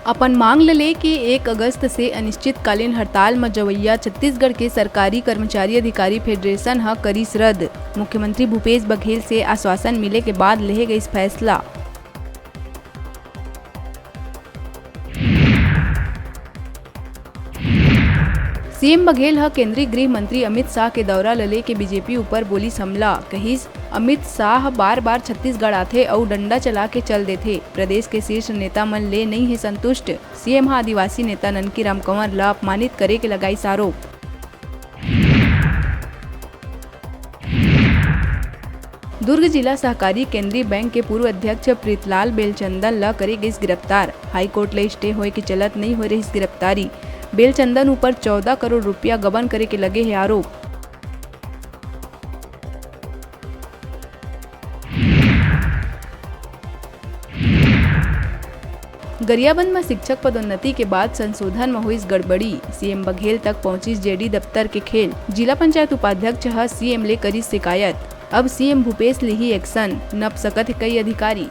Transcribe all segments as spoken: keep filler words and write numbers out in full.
अपन मांग ल लेके एक अगस्त से अनिश्चितकालीन हड़ताल म जवइया छत्तीसगढ़ के सरकारी कर्मचारी अधिकारी फेडरेशन ह करिस रद्द। मुख्यमंत्री भूपेश बघेल से आश्वासन मिले के बाद लेहे गइस फैसला। सीएम बघेल ह केंद्रीय गृह मंत्री अमित शाह के दौरा ल लेके बीजेपी ऊपर बोलिस हमला। कहिस, अमित शाह बार-बार छत्तीसगढ़ आथे अउ डंडा चला के चल देथे। प्रदेश के शीर्ष नेता मन ले नइ हे संतुष्ट। सीएम ह आदिवासी नेता ननकी राम कंवर ल अपमानित करे के लगाइस आरोप। दुर्ग जिला सहकारी केंद्रीय बैंक के पूर्व अध्यक्ष प्रीतलाल बेलचंदन ल करे गइस गिरफ्तार। हाईकोर्ट ले स्टे होए के चलत नइ होए रहिस गिरफ्तारी। बेलचंदन ऊपर चौदह करोड़ रुपया गबन करे के लगे हे आरोप। गरियाबंद म शिक्षक पदोन्नति के बाद संशोधन म होइस गड़बड़ी। सीएम बघेल तक पहुंचिस जेडी दफ्तर के खेल। जिला पंचायत उपाध्यक्ष ह सीएम ले करिस शिकायत। अब सीएम भूपेश लिही एक्शन, नप सकत हे कई अधिकारी।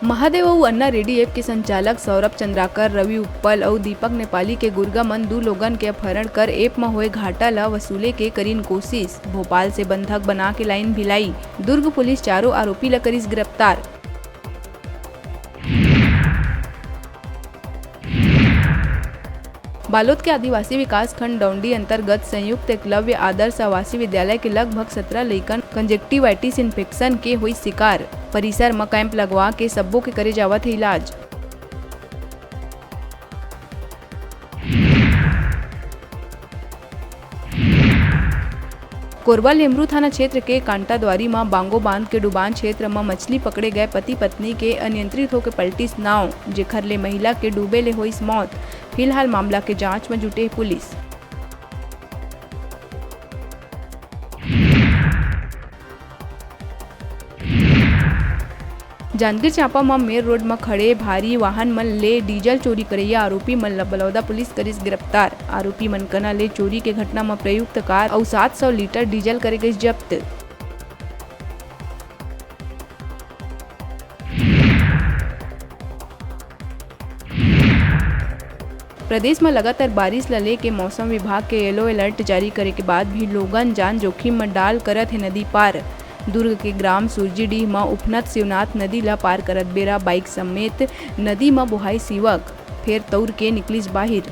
महादेव अउ अन्ना रेड्डी ऐप के संचालक सौरभ चंद्राकर, रवि उप्पल अउ दीपक नेपाली के गुर्गा मन दू लोगन के अपहरण कर ऐप म होए घाटा ल वसूले के करिन कोशिश। भोपाल से बंधक बना के लाइन भिलाई। दुर्ग पुलिस चारों आरोपी ल करिस गिरफ्तार। बालोद के आदिवासी विकास खंड डौंडी अंतर्गत संयुक्त एकलव्य आदर्श आवासीय विद्यालय के लगभग सत्रह लइकन conjunctivitis infection के होइस शिकार। परिसर म कैंप लगवा के सब्बो के करे जावत हे इलाज। कोरबा लेमरू थाना क्षेत्र के कांटाद्वारी म बांगो बांध के डुबान क्षेत्र म मछली पकड़े गए पति पत्नी के अनियंत्रित होके पलटिस नाव, जेखर ले महिला के डूबे ले होइस मौत। फिलहाल मामला के जांच म जुटे हे पुलिस। जांजगीर चांपा म मेर रोड म खड़े भारी वाहन मन ले डीजल चोरी करइया आरोपी मन ल बलौदा पुलिस करिस गिरफ्तार। आरोपी मन कना ले चोरी के घटना म प्रयुक्त कार अउ सात सौ लीटर डीजल करे गइस जब्त। प्रदेश म लगातार बारिश ल लेके मौसम विभाग के येलो अलर्ट जारी करे के बाद भी लोगन जान जोखिम म डाल करत हे नदी पार। दुर्ग के ग्राम सुरजीडीह म उफनत शिवनाथ नदी ल पार करत बेरा बाइक समेत नदी म बोहाइस युवक, फेर तउर के निकलिस बाहिर।